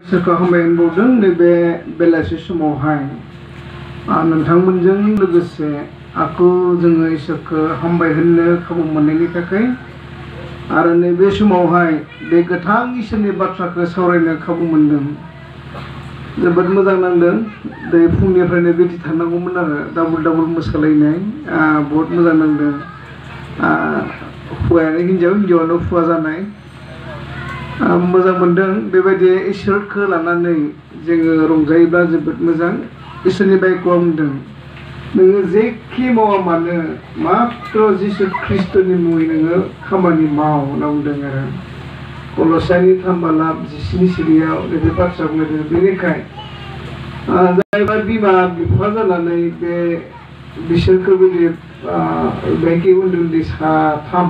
इसोरखौ हामबाय होनबावदों नैबे बेलासि समावहाय नोंथांमोनजों लोगोसे आखौ जोङो इसोरखौ हामबाय होननो खाबु मोननायनि थाखाय आरो नैबे समावहाय बे गोथां इसोरनि बाथ्राखौ सावरायनो खाबु मोनदों। जोबोद मोजां नांदों। दै फुंनिफ्रायनो बिदि थानांगौमोन आरो डाबल मोसालायनाय बहुत मोजां नांदों। हौवायानो हिन्जाव हिन्जावानो हुवा जानाय मोजां मोनदों। बेबायदि इसोरखौ लानानै जोङो रंजायोब्ला जोबोद मोजां। इसोरनि बाइकखौ आं बुंदों नोङो जेखि मावा मानो मात्र जिसु ख्रिस्ट'नि मुङै नोङो खामानि माव होनना बुंदों आरो कल'साइनि 3:10 सिरियाव बे बाथ्रा बुंदों। बेनिखायनो जायबा बिमा बिफा जानानै बे बिसोरखौ बिदि बेंकि उन्दै साथाम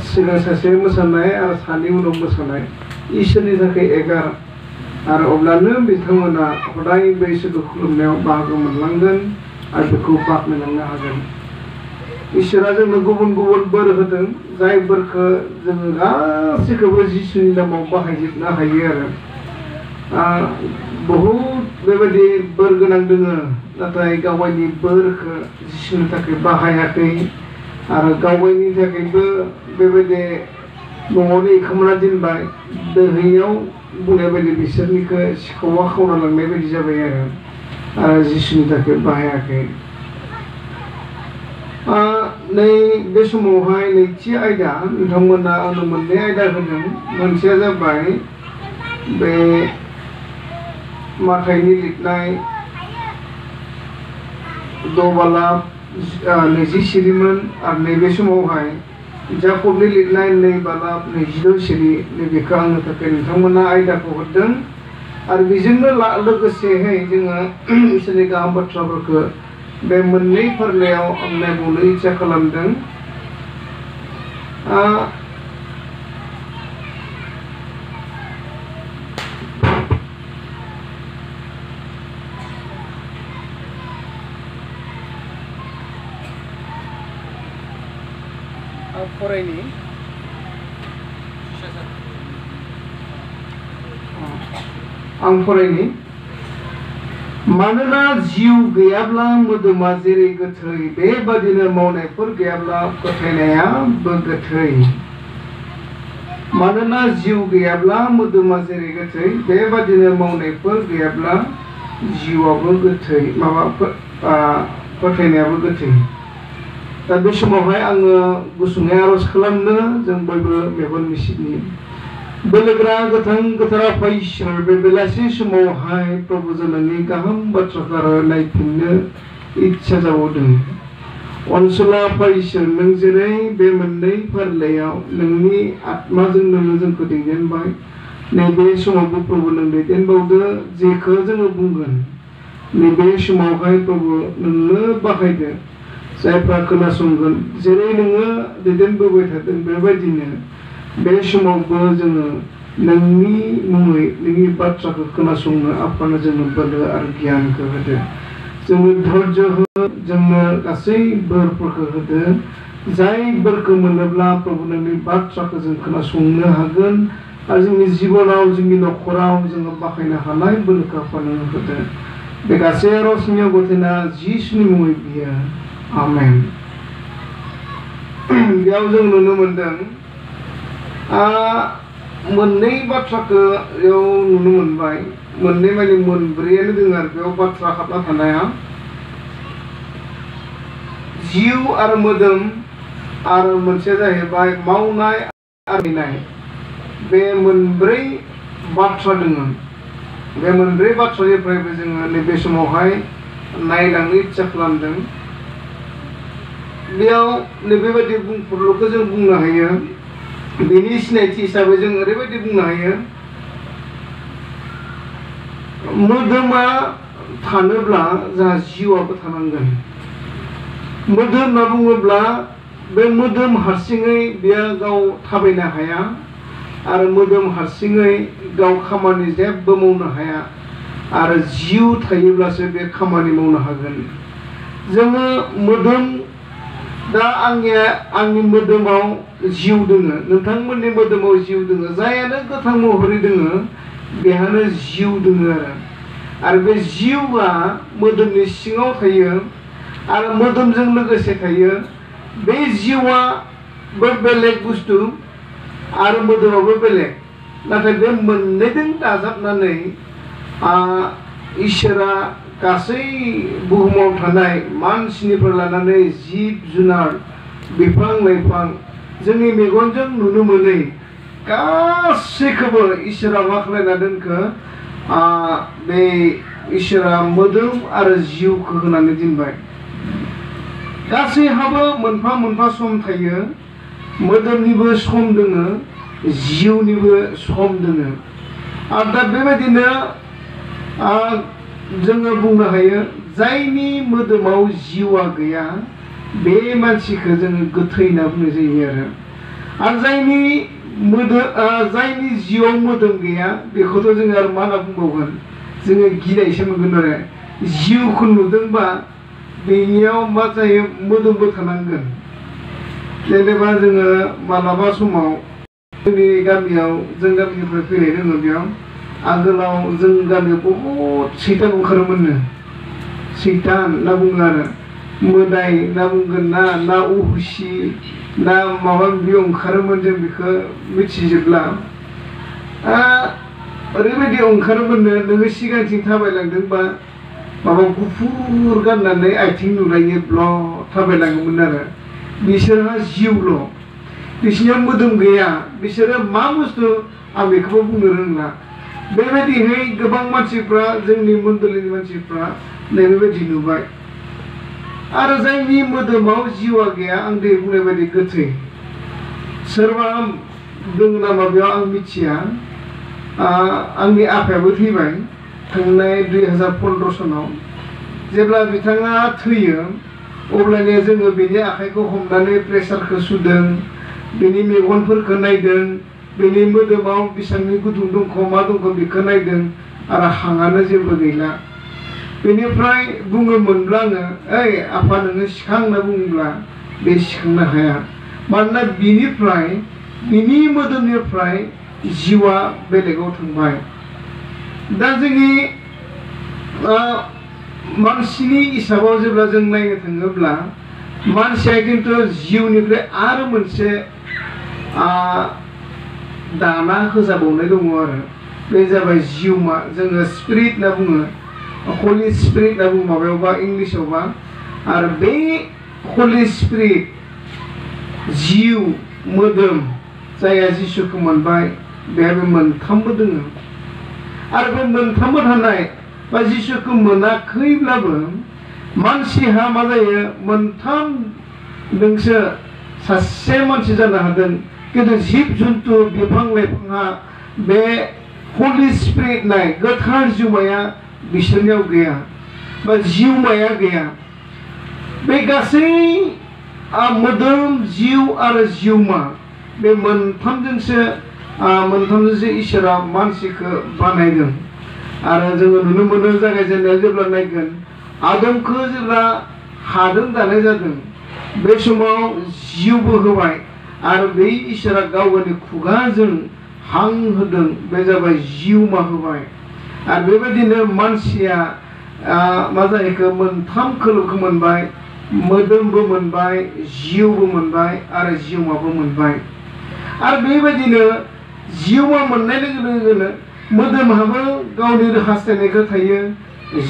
सिगां सासे मोसानाय आरो सानै उनाव मोसानाय इसोरनि थाखाय एगार आरो अब्लानो बिथांमोना हदायबो इसोरखौ खुलुमनायाव बाहागो मोनलांगोन आरो बेखौ बाख्नायलांनो हागोन। इसोरा जोंनो गुबुन गुबुन बोर होदों जाय बोरखौ जोङो गासैखौबो जिसुनि नामाव बाहायजोबनो हायो आरो बहुद बेबायदि बोर गोनां दोङो नाथाय गावनि बोरखौ जिसुनि थाखाय बाहायाखै आरो गावनि थाखायबो बेबायदि न'आवनो एखोमना दोनबाय दोहैयाव बुंनाय बायदि बिसोरनिखौ सिखावा खावना लांनाय बायदि जाबाय आरो जिसुनि थाखाय बाहायाखै। नै बे समावहाय नैथि आयदा नोंथांमोना आंनो मोननै आयदा होदों। मोनसेया जाबाय बे माथाइनि लिरनाय 6:20 सिरिमोन आरो नैबे समावहाय जाकबनि लिरनाय 2:22 सिरि नैबेखौ आंनो थाखाय नोंथांमोना आयदाखौ हरदों आरो बेजोंनो लोगोसेहाय जोङो इसोरनि गाहाम बाथ्राफोरखौ बे मोननै फारलायाव आं नायबावनो इच्ছা खालामदों। आं फरायनि मानोना जिउ गैयाब्ला मोदोमा जेरै गोथै बेबादिनो मावनायफोर गैयाब्ला फोथायनायाबो गोथै। मानोना जिउ गैयाब्ला मोदोमा जेरै गोथै बेबादिनो मावनायफोर गैयाब्ला जिउआबो गोथै फोथायनायाबो गोथै। दा बे समावहाय आङो गुसुङै आर'ज खालामनो जों बयबो मेगन मिसिनि बोलोग्रा गोथार आफा इसोर बे बेलासि समावहाय प्रभु जोंनि गाहाम बाथ्राखौ नायफिननो इच्ছা जाबावदों। अनसुला आफा इसोर नों जेरै बे मोननै फारिलाइयाव नोंनि आत्माजों नोङो जोंखौ दैदेनबाय नैबे समावबो प्रभु नों दैदेनबावदो जेखौ जोङो बुंगोन नैबे समावहाय प्रभु नोंनो बाहायदो जायफ्रा खोनासंगोन जेरै नोङो दैदेनबोबाय थादों बेबायदिनो बे समावबो जोङो नोंनि मुङै नोंनि बाथ्राखौ खोनासंनो आफानो जोंनो बोलो आरो गियानखौ होदो जोंनो धैर्य हो जोंनो गासै बोरफोरखौ होदो जाय बोरखौ मोनोब्ला प्रभु नोंनि बाथ्राखौ जों खोनासंनो हागोन आरो जोंनि जिबनाव जोंनि न'खराव जोङो बाहायनो हानाय बोलोखौ आफानो होदो। बे गासै आर'जनि गथायना जिसुनि मुङै बियो आमेन। बेयाव जों नुनो मोनदों मोननै बाथ्राखौ बेयाव नुनो मोनबाय मोननै माने मोनब्रैयानो दङ आरो बेयाव बाथ्रा हाबना थानाया जिउ आरो मोदोम आरो मोनसेया जाहैबाय मावनाय आरो नाय बे मोनब्रै बाथ्रा दङ। बे मोनब्रै बाथ्रानिफ्रायबो जोङो नैबे समावहाय नायलांनो इच्ছা खालामदों। बेयाव नैबेबायदि बुंफोरल'खौ जों बुंनो हायो बेनि सिनायथि हिसाबै जों ओरैबायदि बुंनो हायो मोदोमा थानोब्ला जोंहा जिउआबो थानांगोन। मोदोम होनना बुङोब्ला बे मोदोम हारसिङै बेयो गाव थाबायनो हाया आरो मोदोम हारसिङै गाव खामानि जेबो मावनो हाया आरो जिउ थायोब्लासो बे खामानि मावनो हागोन। जोङो मोदोम दा आंनि मोदोमाव जिउ दोङो नोंथांमोननि मोदोमाव जिउ दोङो जायानो गोथां महरै दोङो बेहानो जिउ दङ आरो बे जिउआ मोदोमनि सिङाव थायो आरो मोदोमजों लोगोसे थायो बे जिउआबो बेलेग बुस्थु आरो मोदोमाबो बेलेग नाथाय बे मोननैजों दाजाबनानै इसोरा गासै बुहुमाव थानाय मानसिनिफ्राय लानानै जिब जुनार बिफां लाइफां जोंनि मेगनजों नुनो मोनै गासैखौबो इसोरा मा खालामना दोनखो बे इसोरा मोदोम आरो जिउखौ होनानै दोनबाय गासैहाबो मोनफा मोनफा सम थायो मोदोमनिबो सम दोङो जिउनिबो सम दोङो आरो दा बेबायदिनो जोङो बुंनो हायो जायनि मोदोमाव जिउआ गैया बे मानसिखौ जोङो गोथै होनना बुंनाय जायो आरो जायनि जिउआव मोदोम गैया बेखौथ' जोङो आरो मा होनना बुंबावगोन जोङो गिनायसो मोनगोन आरो जिउखौ नुदोंबा बेनियाव मा जायो मोदोमबो थानांगोन जेनेबा जोङो मालाबा समाव जोंनि गामियाव जों गामिनिफ्राय फैनाय दङ बेयाव आगोलाव जों गामियाव बहुद सैतान ओंखारोमोननो सैतान होनना बुङो आरो मोदाय होनना बुंगोन ना उहुसि ना माबा माबि ओंखारोमोन जों बेखौ मिथिजोबला ओरैबायदि ओंखारोमोननो नोङो सिगांथिं थाबायलांदोंबा माबा गुफुर गाननानै आथिं नुलायो ब्ल' थाबायलाङोमोन आरो बिसोरहा जिउल' बिसोरनियाव मोदोम गैया बिसोरो मा बुस्थु आं बेखौबो बुंनो रोंला बेबायदिहै गोबां मानसिफ्रा जोंनि मण्डलिनि मानसिफ्रा नैबेबायदि नुबाय आरो जायनि मोदोमाव जिउआ गैया आं दै बुंनाय बायदि गोथै सोरबा दङ नामा बेयाव आं मिथिया आंनि आफायाबो थैबाय थांनाय 2015 सनाव जेब्ला बिथाङा थैयो अब्लानिया जोङो बेनि आखाइखौ हमनानै प्रेसारखौ सुदों बेनि मेगनफोरखौ नायदों बेनि मोदोमाव बेसेबांनि गुदुं दंख मा दंख बेखौ नायदों आरो हाङानो जेबो गैला बेनिफ्राय बुङोमोनब्ला आङो ओइ आफा नोङो सिखां होनना बुङोब्ला बे सिखांनो हाया मानोना बिनि मोदोमनिफ्राय जिउआ बेलेगाव थांबाय दा जोंनि मानसिनि हिसाबाव जेब्ला जों नायनो थाङोब्ला मानसिया खिन्थु जिउनिफ्राय आरो मोनसे दाना होजाबावनाय दङ आरो बे जाबाय जिउमा जोङो स्पिरिट होनना बुङो हलि स्पिरिट होनना बुङो माबायावबा इंलिसावबा आरो बे हलि स्पिरिट जिउ मोदोम जायहा जिसुखौ मोनबाय बेहा बे मोनथामबो दङ आरो बे मोनथामबो थानाय बा जिसुखौ मोनाखैब्लाबो मानसिहा मा जायो मोनथाम नोंसो सासे मानसि जानो हादों खिन्थु जिब जुन्थु बिफां लाइफाङा बे हलि स्पिरिट नाय गोथार जिउमाया बिसोरनियाव गैया बा जिउमाया गैया बे गासै मोदोम जिउ आरो जिउमा बे मोनथामजोंसो इसोरा मानसिखौ बानायदों आरो जोङो नुनो मोनो जागायजेननायाव जेब्ला नायगोन आदमखौ जेब्ला हादों दानाय जादों बे समाव जिउबो होबाय आरो बे इसोरा गावनि खुगाजों हां होदों बे जाबाय जिउमा होबाय आरो बेबायदिनो मानसिया मा जाहैखो मोनथाम खोलोबखौ मोनबाय मोदोमबो मोनबाय जिउबो मोनबाय आरो जिउमाबो मोनबाय आरो बेबायदिनो जिउमा मोननाय लोगो लोगोनो मोदोमहाबो गावनि हास्थायनायखौ थायो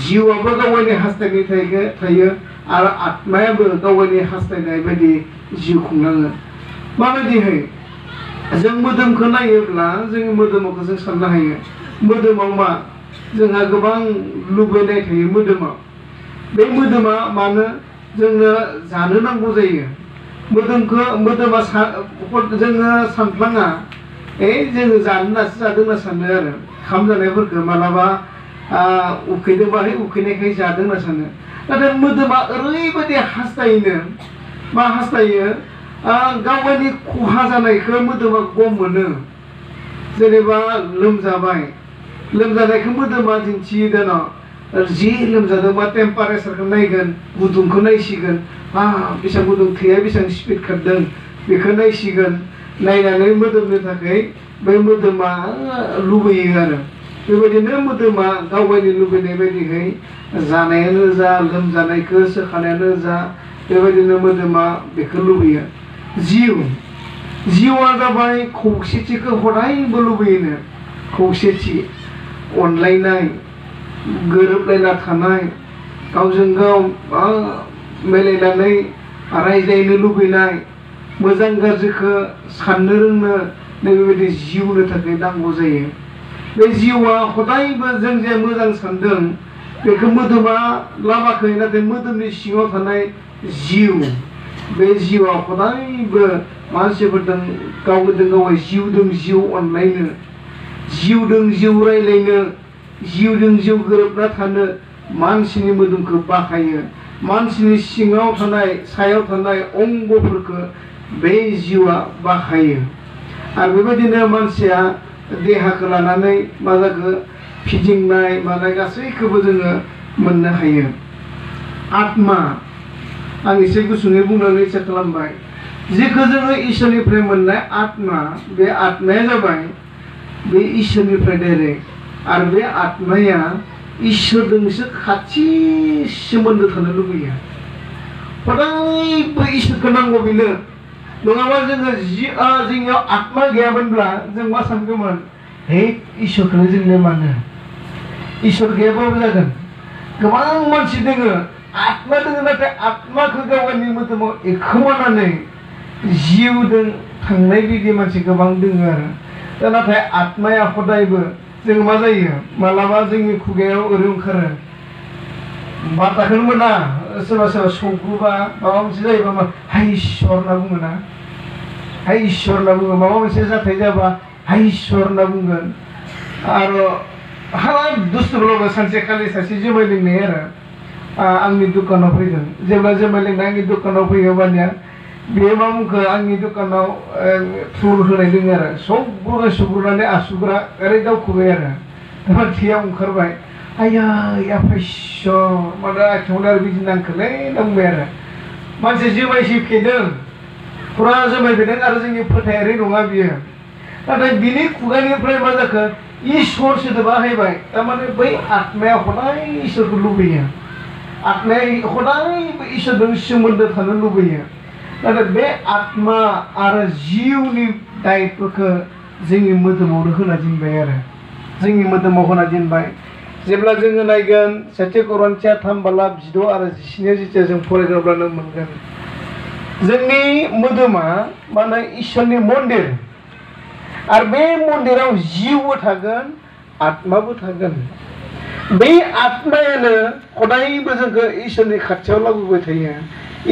जिउआबो गावनि हास्थायनाय थायो आरो आत्मायाबो गावनि हास्थायनाय बायदि जिउ खुंलाङो माबायदिहै जों मोदोमखौ नायोब्ला जोंनि मोदोमखौ जों साननो हायो मोदोमाव मा जोंहा गोबां लुबैनाय थायो मोदोमाव बे मोदोमा मानो जोंनो जानो नांगौ जायो मोदोमा जोङो सानफ्लाङा जोङो जानो नासो जादों होनना सानो आरो ओंखाम जानायफोरखौ मालाबा उखैदोंबाहाय उखैनायखाय जादों होनना सानो नाथाय मोदोमा ओरैबायदि हास्थायो मा हास्थायो गावनि खहा जानायखौ मोदोमा गम मोनो जेनेबा लोमजानायखौ मोदोमा दिन्थियो दाना जि लोमजादोंबा टेम्पारेचारखौ नायगोन गुदुंखौ नायसिगोन बेसेबां गुदुं थैया बेसेबां स्पिड खारदों बेखौ नायसिगोन नायनानै मोदोमनो थाखाय बे मोदोमा लुबैयो आरो बेबायदिनो मोदोमा गावगायनो लुबैनाय बायदियै जानायानो जा लोमजानायखौ सोखानायानो जा बेबायदिनो मोदोमा बेखौ लुबैयो जिउआ जाबाय खौसेथिखौ हदायबो लुबैयोनो खौसेथि अनलायनाय गोरोबलायना थानाय गावजों गाव मिलायनानै रायज्लायनो लुबैनाय मोजां गाज्रिखौ साननो रोंनो बेबायदि जिउनो थाखाय नांगौ जायो बे जिउआ हदायबो जों जे मोजां सानदों बेखौ मोदोमा लामाखै नाथाय मोदोमनि सिङाव थानाय जिउ बे जिउआ हदायबो मानसिफोरजों गावजों गाव जिउजों जिउ अनलायनो जिउजों जिउ रायज्लायनो जिउजों जिउ गोरोबना थानो मानसिनि मोदोमखौ बाहायो मानसिनि सिङाव थानाय सायाव थानाय अंगफोरखौ बे जिउआ बाहायो आरो बेबायदिनो मानसिया देहाखौ लानानै मा जाखो फिदिंनाय मानाय गासैखौबो जोङो मोननो हायो आत्मा आं एसे गुसुङै बुंनानै इसा खालामबाय जेखौ जोङो इसोरनिफ्राय मोननाय आत्मा बे आत्माया जाबाय बे इसोरनिफ्राय डाइरेक्ट आरो बे आत्माया इसोरजोंसो खाथि सोमोन्दो थानो लुबैयो हदायबो इसोरखौ नांगौ बेनो नङाबा जोङो जोंनियाव आत्मा गैयामोनब्ला जों मा सानगौमोन हे इसोरखौनो जोंनो मानो इसोर गैयाबाबो जागोन गोबां मानसि दोङो आत्मा दोङो नाथाय आत्माखौ गावनि मोदोमाव एखोमानानै जिउजों थांनाय बिदि मानसि गोबां दोङो आरो दा नाथाय आत्माया हदायबो जों मा जायो मालाबा जोंनि खुगायाव ओरै ओंखारो बाथ्राखौनो मोना सोरबा सोरबा सौग्रुबा माबा मोनसे जायोबा मा हाय इसोर होनना बुङो ना हाय इसोर होनना बुङो माबा मोनसे जाथाय जाबा हाय इसोर होनना बुंगोन आरो हाब दुस्थुब्लाबो सानसेखालि सासे जुमाय लोंनाय आरो आंनि दुकानाव फैदों जेब्ला जुमाय लोंनाय आंनि दुकानाव फैयो अब्लानिया बेयो मा बुंखो आंनि दुकानाव थुल होनाय दङ आरो सबबो सुग्रुनानै आसुग्रा ओरै दावखोबाय आरो दा थैयाव ओंखारबाय आया आफाइस' माने आथिङावनो आरो बिदि नांखोलै नांबाय आरो मानसि जुमायसो फेदों फुरा जुमाय फेदों आरो जोंनि फोथायारि नङा बियो नाथाय बिनि खुगानिफ्राय मा जाखो इसोर सोदोबा हायबाय थारमाने बै आत्माया हदाय इसोरखौ लुबैयो आत्माया हदायबो इसोरजों सोमोन्दो थानो लुबैयो नाथाय बे आत्मा आरो जिउनि दायित्वखौ जोंनि मोदोमावनो होना दोनबाय आरो जोंनि मोदोमाव होना दोनबाय जेब्ला जोङो नायगोन सेथि करन्थिया 3:12 आरो 14 जेथिया जों फरायग्राब्लानो मोनगोन जोंनि मोदोमा माने इसोरनि मन्दिर आरो बे मन्दिराव जिउबो थागोन आत्माबो थागोन बे आत्मायानो हदायबो जोंखौ इसोरनि खाथियाव लाबोबाय थायो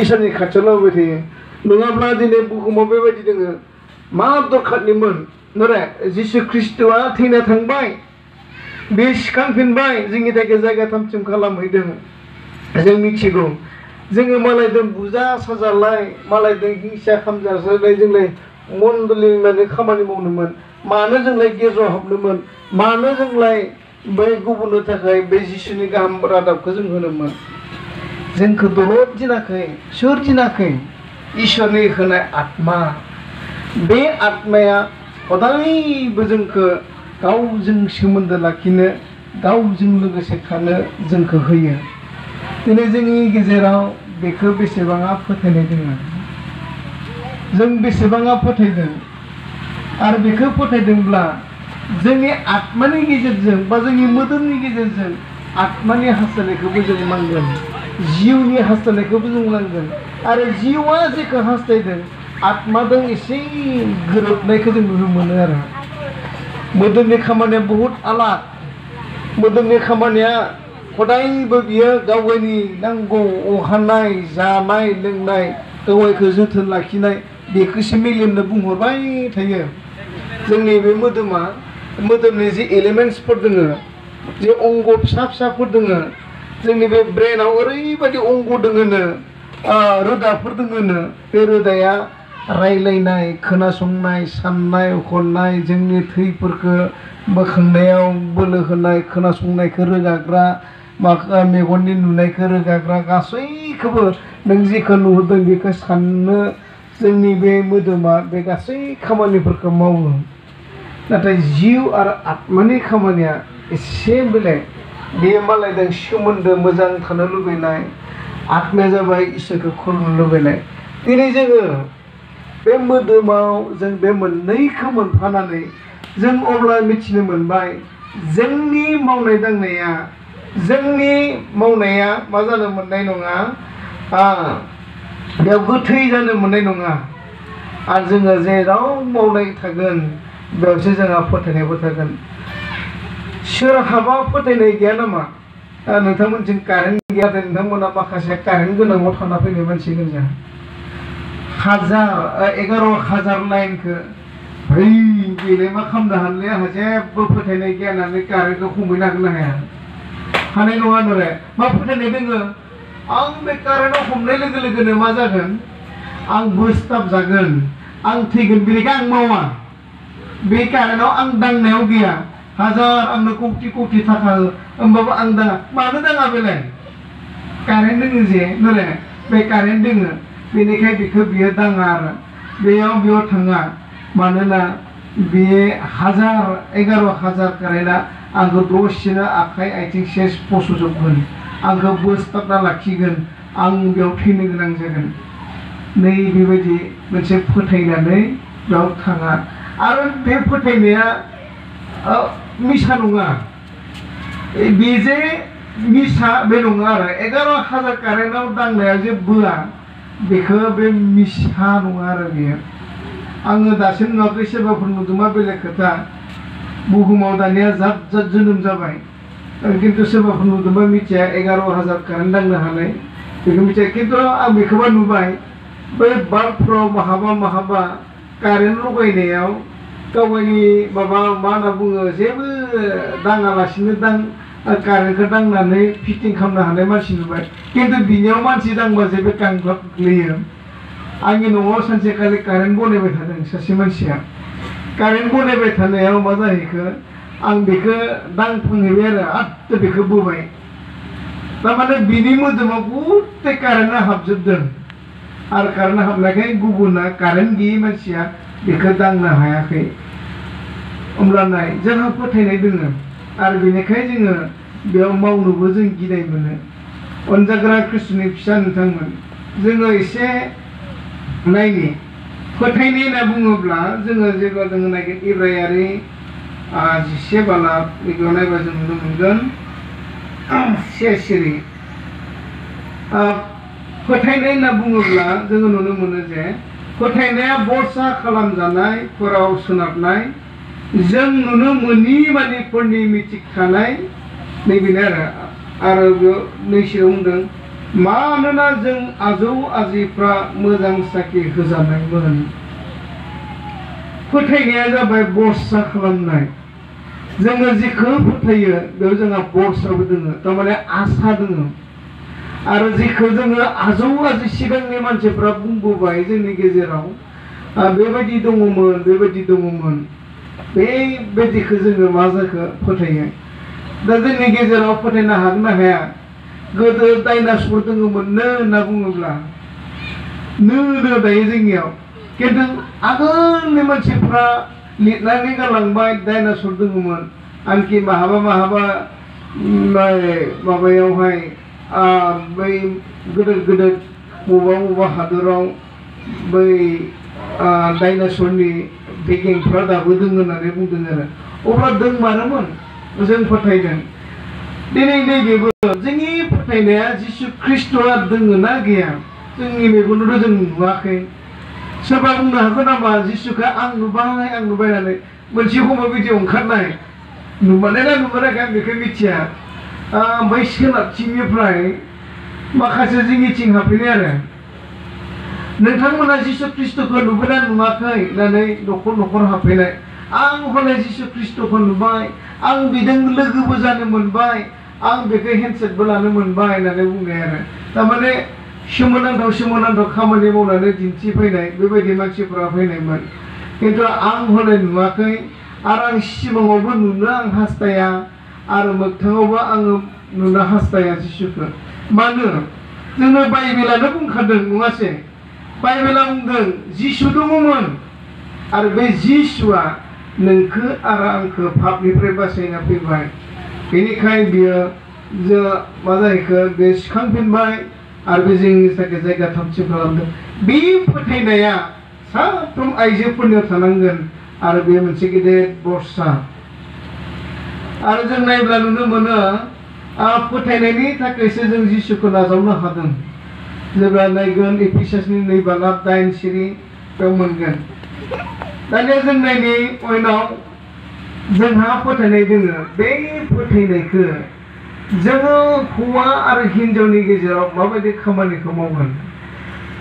इसोरनि खाथियाव लाबोबाय थायो नङाब्ला दिनै बुहुमाव बेबायदि दोङो मा दरखारनिमोन नरे जिसु ख्रिस्ट'आ थैना थांबाय बे सिखांफिनबाय जोंनि थाखाय जायगा थामथिम खालामहैदों जों मिथिगौ जोङो मालायजों बुजा साजालाय मालायजों हिंसा खामजालाय जोंलाय मण्डलि माने खामानि मावनोमोन मानो जोंलाय गेजेराव हाबनोमोन मानो जोंलाय बै गुबुननो थाखाय बे जिसुनि गाहाम रादाबखौ जों होनोमोन जोंखौ दलद दिनाखै सोर दिनाखै इसोरनि होनाय आत्मा बे आत्माया हदायबो जोंखौ गावजों सोमोन्दो लाखिनो गावजों लोगोसे थानो जोंखौ होयो दिनै जोंनि गेजेराव बेखौ बेसेबाङा फोथायनाय दङ जों बेसेबाङा फोथायदों आरो बेखौ फोथायदोंब्ला जोंनि आत्मानि गेजेरजों बा जोंनि मोदोमनि गेजेरजों आत्मानि हास्थायनायखौबो जों नांगोन जिउनि हास्थायनायखौबो जों नांगोन आरो जिउआ जेखौ हास्थायदों आत्माजों एसे गोरोबनायखौ जों नुनो मोनो आरो मोदोमनि खामानिया बहुद आलादा मोदोमनि खामानिया हदायबो बियो गावनि नांगौ अहानाय जानाय लोंनाय गावखौ जोथोन लाखिनाय बेखौसो मेलेमनो बुंहरबाय थायो जोंनि बे मोदोमनि जि एलिमेन्ट्सफोर दङ जे अंग फिसा फिसाफोर दङ जोंनि बे ब्रेनाव ओरैबायदि अंग दङनो रोदाफोर दङनो बे रोदाया रायलायनाय खोनासंनाय साननाय हनाय जोंनि थैफोरखौ बोखांनायाव बोलो होनाय खोनासंनायखौ रोगाग्रा मेगननि नुनायखौ रोगाग्रा गासैखौबो नों जेखौ नुहुरदों बेखौ साननो जोंनि बे मोदोमा बे गासै खामानिफोरखौ मावो नाथाय जिउ आरो आत्मानि खामानिया एसे बेलेग बेयो मालायजों सोमोन्दो मोजां थानो लुबैनाय आत्माया जाबाय इसोरखौ खुलुमनो लुबैनाय दिनै जोङो बे मोदोमाव जों बे मोननैखौ मोनफानानै जों अब्ला मिथिनो मोनबाय जोंनि मावनाय दांनाया मा जानो मोननाय नङा बेयाव गोथै जानो मोननाय नङा आरो जोङो जेराव मावनाय थागोन बेयावसो जोंहा फोथायनायबो थागोन सोरहाबा फोथायनाय गैया नामा नोंथांमोनथिं कारेन्ट गैया नोंथांमोना माखासे कारेन्ट गोनाङाव थाना फैनाय मानसि गोजा 11,000 लाइनखौ बेलाय मा खालामनो हानोलै आंहा जेबो फोथायनाय गैया होननानै कारेन्टखौ हमहैनो हागोन ना हाया हानाय नङा आरो मा फोथायनाय दोङो आं बे कारेन्टआव हमनाय लोगो लोगोनो मा जागोन आं बोसताब जागोन आं थैगोन बेनिखाय आं मावा बे कारेन्टआव आं दांनायाव गैया हाजार आंनो कौटि थाखा होमबाबो आं दाङा मानो दाङा बेलाय कारेन्ट दोङो जे नोरे बे कारेन्ट दोङो बेनिखाय बेखौ बियो दाङा आरो बेयाव थाङा मानोना बे 11,000 कारेन्टआ आंखौ दसेनो आखाइ आथिं सेस फस'जोबगोन आंखौ बोसताबना लाखिगोन आं बेयाव थैनो गोनां जागोन नै बेबायदि मोनसे फोथायनानै बेयाव थाङा आरो बे फोथायनाया मिसा नङा बे जे मिसा बे नङा आरो 11,000 कारेन्टआव दांनाया जे बोआ बेखौ बे मिसा नङा आरो बेयो आङो दासिम नुवाखै सोरबाफोर नुदोंबा बेलेग खोथा बुहुमाव दानिया जात जोनोम जाबाय खिन्थु सोरबाफोर नुदोंबा मिथिया 11,000 कारेन्ट दांनो हानाय बेखौ मिथिया खिन्थु आं बेखौबा नुबाय बै बाल्बफ्राव माहाबा कारेन्ट लगायनायाव गावनि माबा मा होनना बुङो जेबो दाङालासिनो कारेन्टखौ दांनानै फिटिं खालामनो हानाय मानसि नुबाय खिन्थु बिनियाव मानसि दांबा जेबो गांग्लाब गोग्लैयो आंनि न'आव सानसेखालि कारेन्ट बनायबाय थादों सासे मानसिया कारेन्ट बनायबाय थानायाव मा जाहैखो आं बेखौ दांफुंहैबाय आरो आत्ता बेखौ बोबाय तारमाने बिनि मोदोमाव गुथे कारेन्टआ हाबजोबदों आरो कारेन्ट हाबनायखाय गुबुना कारेन्ट गैयै मानसिया बेखौ दांनो हायाखै होमब्ला नाय जोंहा फोथायनाय दोङो आरो बेनिखाय जोङो बेयाव मावनोबो जों गिनाय मोनो अनजाग्रा ख्रिस्ट'नि फिसा नोंथांमोन जोङो एसे नायनि फोथायनाय होनना बुङोब्ला जोङो जेब्ला जोङो नायगोन इब्रायारि 11 बालाब बेखौ नायबा जों नुनो मोनगोन सिरि फोथायनाय होनना बुङोब्ला जोङो नुनो मोनो जे फोथायनाया बरसा खालामजानायफोराव सोनारनाय जों नुनो मोनि मानिफोरनि मिथिखानाय नैबेनो आरो नैसियाव बुंदों मानोना जों आजौ आजैफ्रा मोजां साखि होजानायमोन फोथायनाया जाबाय बरसा खालामनाय जोङो जेखौ फोथायो बेयाव जोंहा बरसाबो दोङो थारमाने आसा दोङो आरो जेखौ जोङो आजौ आजै सिगांनि मानसिफ्रा बुंबोबाय जोंनि गेजेराव बेबायदि दङमोन बेबायदिखौ जोङो मा जाखो फोथायो दा जोंनि गेजेराव फोथायनो हागोन ना हाया गोदो डाइनासर दङमोननो होनना बुङोब्ला दायो जोंनियाव खिन्थु आगोलनि मानसिफ्रा लिरनानै गालांबाय डाइनासर दङमोन आंखि माहाबा माबायावहाय बै गोदोर बबेबा हादराव बै डाइनासरनि बेगेंफ्रा दाबो दङ होननानै बुंदों आरो अब्ला दंमारोमोन जों फोथायदों दिनै नैबेबो जोंनि फोथायनाया जिसु ख्रिस्ट'आ दङ ना गैया जोंनि मेगनजों जों नुवाखै सोरबा बुंनो हागोन नामा जिसुखौ आं नुबाय होननानै मोनसे समाव बिदि ओंखारनाय नुमारनाय ना नुमाराखै आं बेखौ मिथिया ओमफ्राय सोनाबथिंनिफ्राय माखासे जोंनिथिं हाबफैनाय आरो नोंथांमोना जिसु ख्रिस्ट'खौ नुबायना नुवाखै होननानै न'खर हाबफैनाय आं हले जिसु ख्रिस्ट'खौ नुबाय आं बिजों लोगोबो जानो मोनबाय आं बेखौ हेन्डसेकबो लानो मोनबाय होननानै बुंनाय आरो थारमाने सोमोनांथाव खामानि मावनानै दिन्थिफैनाय बेबायदि मानसिफोरा फैनायमोन खिन्थु आं हले नुवाखै आरो आं सिमाङावबो नुनो आं हास्थाया आरो मोगथाङावबो आङो नुनो हास्थाया जिसुखौ मानो जोंनो बाइबेलानो बुंखादों नङासै बाइबेला बुंदों जिसु दङमोन आरो बे जिसुआ नोंखौ आरो आंखौ पापनिफ्राय बासायना फैबाय बेनिखाय बियो जो मा जाहैखो बे सिखांफिनबाय आरो बे जोंनि थाखाय जायगा थामथि खालामदों बे फोथायनाया साफ्रोम आइजोफोरनियाव थानांगोन आरो बे मोनसे गेदेर बर्सा आरो जों नायब्ला नुनो मोनो फोथायनायनि थाखायसो जों जिसुखौ नाजावनो हादों जेब्ला नायगोन एफिसासनि 2 बालाब 8 सिरि बेयाव मोनगोन दानिया जों नायनि उनाव जोंहा फोथायनाय दोङो बे फोथायनायखौ जोङो हौवा आरो हिन्जावनि गेजेराव माबायदि खामानिखौ मावगोन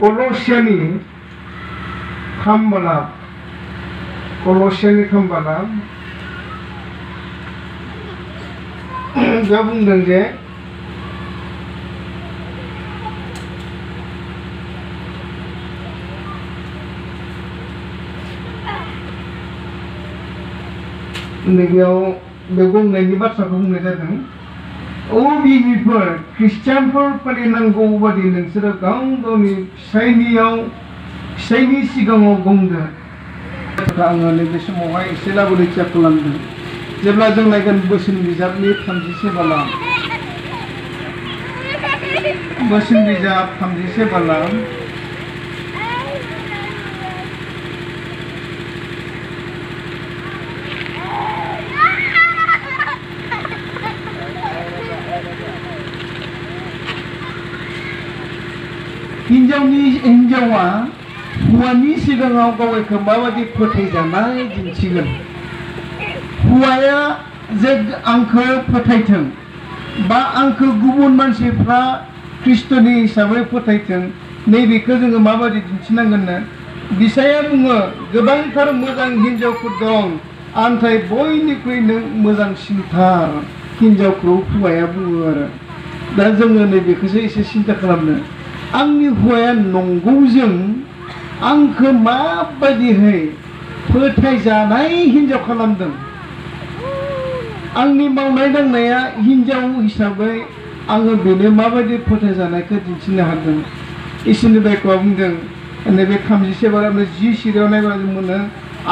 कलसियानि 3 बालाब बेयाव बुंदों जे नैबेयाव बे बुंनायनि बाथ्राखौ बुंनाय जादों बिहिफोर ख्रिस्टियानफोर फालिनांगौ बादि नोंसोरो गाव गावनि फिसायनि सिगाङाव बुंदो आङो नैबे समावहाय एसे लाबोनो इच्ছা खालामदों जेब्ला जों नायगोन बोसोन बिजाबनि 31 बालाब बोसोन बिजाब 31 बालाब हिन्जावा हौवानि सिगाङाव गावखौ माबायदि फोथायजानाय दिन्थिगोन हौवाया जे आंखौ फोथायथों बा आंखौ गुबुन मानसिफ्रा ख्रिस्ट'नि हिसाबै फोथायथों नैबेखौ जोङो माबायदि दिन्थिनांगोननो बिसाया बुङो गोबांथार मोजां हिन्जावफोर दं नाथाय बयनिख्रुइ नों मोजांसिनथार हिन्जावखौ हौवाया बुङो आरो दा जोङो नैबेखौसो एसे सिन्था खालामनो आंनि हौवाया नंगौजों आंखौ माबायदिहै फोथायजानाय हिन्जाव खालामदों आंनि मावनाय दांनाया हिन्जाव हिसाबै आङो बेनो माबायदि फोथायजानायखौ दिन्थिनो हादों इसोरनि बाइकआ बुंदों नैबे 31 बालाबनि 10 सिरियाव नायब्ला जों मोनो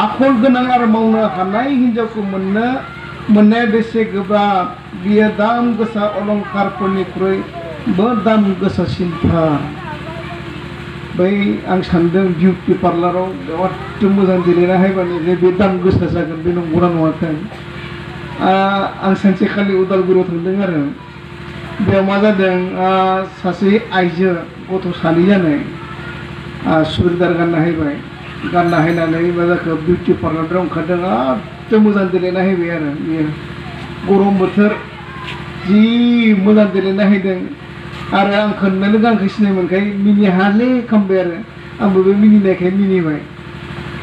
आखल गोनां आरो मावनो हानाय हिन्जावखौ मोननाया बेसे गोब्राब बियो दाम गोसा अलंकारफोरनिख्रुइबो दाम गोसासिनथार बै आं सान्दों बिउटि पार्लाराव बिराद मोजां देलायना हायबानो जे बे दाम गोसा जागोन बे नंगौना नङाथाय आं सानसेखालि उदालगुरियाव थांदों आरो बेयाव मा जादों सासे आइजो गथ' सानै जानाय सुरिदार गानना हायबाय गानना हायनानै मा जाखो बिउटि पार्लाराव ओंखारदों एथ' मोजां देलायना हायबाय आरो बियो गरम बोथोर जि मोजां देलायना हायदों आरो आं खोन्नानै गानखौ सिनाय मोनखाय मिनि हाले खालामबाय आरो आंबो बे मिनिनायखाय मिनिबाय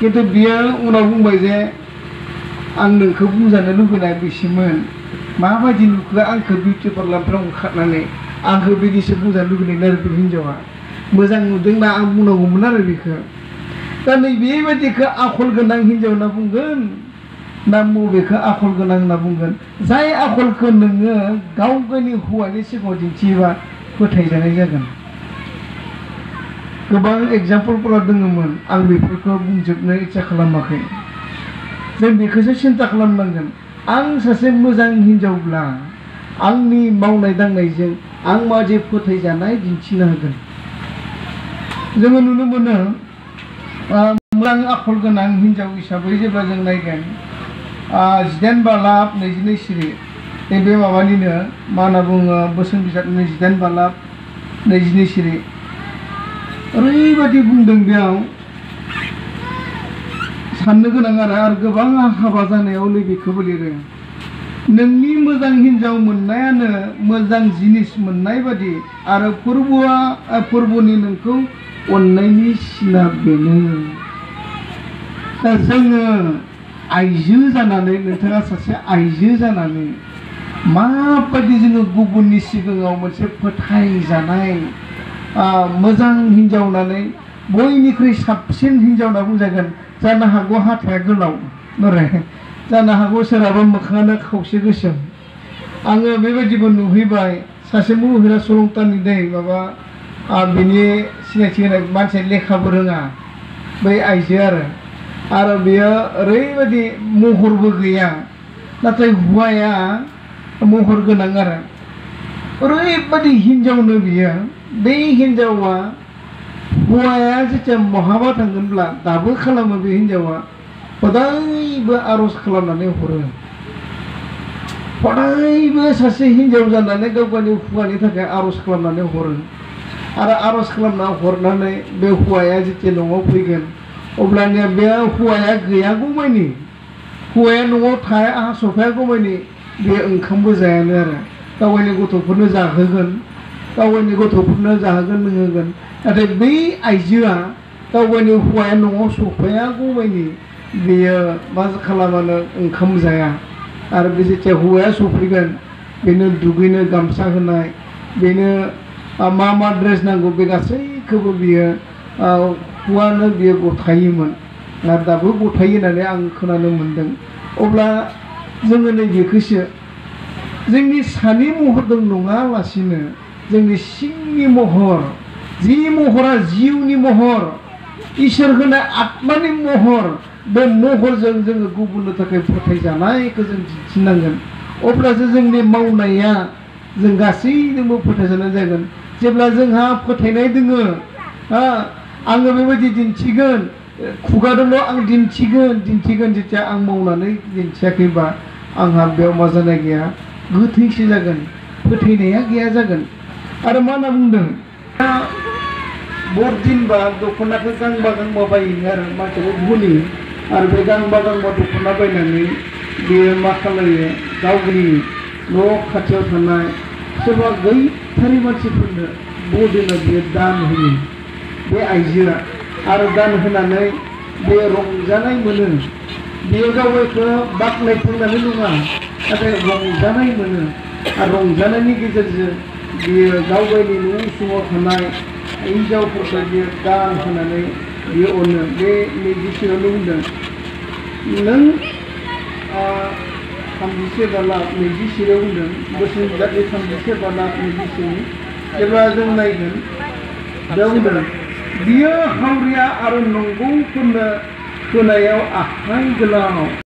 खिन्थु बियो उनाव बुंबाय जे आं नोंखौ बुंजानो लुबैनाया बेसेमोन माबायदि नुखो आंखौ बिउटि पार्लारफ्राव ओंखारनानै आंखौ बिदिसो बुंजानो लुबैनाय आरो बे हिन्जावा मोजां नुदोंना आं बुंनांगौमोन आरो बेखौ दा नैबेबायदिखौ आखल गोनां हिन्जाव होनना बुंगोन ना बबेखौ आखल गोनां होनना बुंगोन जाय आखलखौ नोङो गाव गावनि हौवानि सिगाङाव दिन्थियोबा फोथायजानाय जागोन गोबां एग्जामपोलफोरा दङमोन आं बेफोरखौ बुंजोबनो इच्ছা खालामाखै जों बेखौसो सिन्था खालामनांगोन आं सासे मोजां हिन्जावब्ला आंनि मावनाय दांनायजों आं मादि फोथायजानाय दिन्थिनो हागोन जोङो नुनो मोनो मोजां आखल गोनां हिन्जाव हिसाबै जेब्ला जों नायगोन 18 बालाब 22 सिरि बे माबानिनो मा होनना बुङो बोसोन बिजाबनि 18 बालाब 22 सिरि ओरैबायदि बुंदों बेयाव साननो गोनां आरो गोबां हाबा जानायाव नैबेखौबो लिरो नोंनि मोजां हिन्जाव मोननायानो मोजां जिनिस मोननाय बादि आरो फोरबोनि नोंखौ अननायनि सिना बेनो दा जोङो आइजो जानानै नोंथाङा सासे आइजो जानानै माबायदि जोङो गुबुननि सिगाङाव मोनसे फोथायजानाय मोजां हिन्जाव होननानै बयनिख्रुइ साबसिन हिन्जाव होनना बुंजागोन जानो हागौ हाथाया गोलाव नरे जानो हागौ सोरहाबा मोखाङानो खावसे गोसोम आङो बेबायदिबो नुहैबाय सासे महिला सरलपारानि दै माबा बिनि सिनायथि होनाय मानसिया लेखाबो रोङा बै आइजो आरो बेयो ओरैबायदि महरबो गैया नाथाय हौवाया महर गोनां आरो ओरैबायदि हिन्जावनो बियो बे हिन्जावा हौवाया जेथिया महाबा थांगोनब्ला दाबो खालामो बे हिन्जावा हदायबो आर'ज खालामनानै हरो हदायबो सासे हिन्जाव जानानै गाव गावनि हौवानि थाखाय आर'ज खालामनानै हरो आरो आर'ज खालामना हरनानै बे हौवाया जेथिया न'आव फैगोन अब्लानिया बे हौवाया गैयागौमानि हौवाया न'आव सफैयागौमानि बे ओंखामबो जायानो आरो गावनि गथ'फोरनो जाहोगोन गावनि गथ'फोरनो जाहोगोन लोंहोगोन नाथाय बै आइजोआ गावनि हौवाया न'आव सफैयागौमानि बेयो मा खालामानो ओंखाम जाया आरो बे जेथिया हौवाया सफैगोन बेनो दुगैनो गामसा होनाय बेनो मा ड्रेस नांगौ बे गासैखौबो बियो हौवानो बियो गथायोमोन आरो दाबो गथायो होननानै आं खोनानो मोन्दों अब्ला जोङो नैबेखौसो जोंनि सानि महरजों नङालासिनो जोंनि सिंनि महर जि महरा जिउनि महर इसोर होनाय आत्मानि महर बे महरजों जोङो गुबुननो थाखाय फोथायजानायखौ जों दिन्थिनांगोन अब्लासो जोंनि मावनाया जों गासैजोंबो फोथायजानाय जागोन जेब्ला जोंहा फोथायनाय दोङो आङो बेबायदि दिन्थिगोन खुगाजोंल' आं दिन्थिगोन जेथिया आं मावनानै दिन्थियाखैबा आंहा बेयाव मा जानाय गैया गोथैसो जागोन फोथायनाया गैया जागोन आरो मा होनना बुंदों बरदिनबा दख'नाखौ गांबा बायो आरो मानसिखौ बुनि आरो बे गांबा दख'ना बायनानै बेयो मा खालायो गावनि न' खाथियाव थानाय सोरबा गैथारि मानसिफोरनो बरदिनाव बियो दान होयो बे आइजोआ आरो दान होनानै बे रंजानाय मोनो बेयो गावखौ बाख्नायफोरनानै नङा नाथाय रंजानाय मोनो आरो रंजानायनि गेजेरजों बियो गावनि न' सिङाव थानाय हिन्जावफोरखौ बियो दान होनानै बियो अनो बे नैजिसेयावनो बुंदों नों 37 बाला 27 बुंदों बोसोर जाति 37 बाला 27 जेब्ला जों नायगोन बेयाव बुंदों बियो हावरिया आरो नंगौफोरनो होनायाव आखाइ गोलाव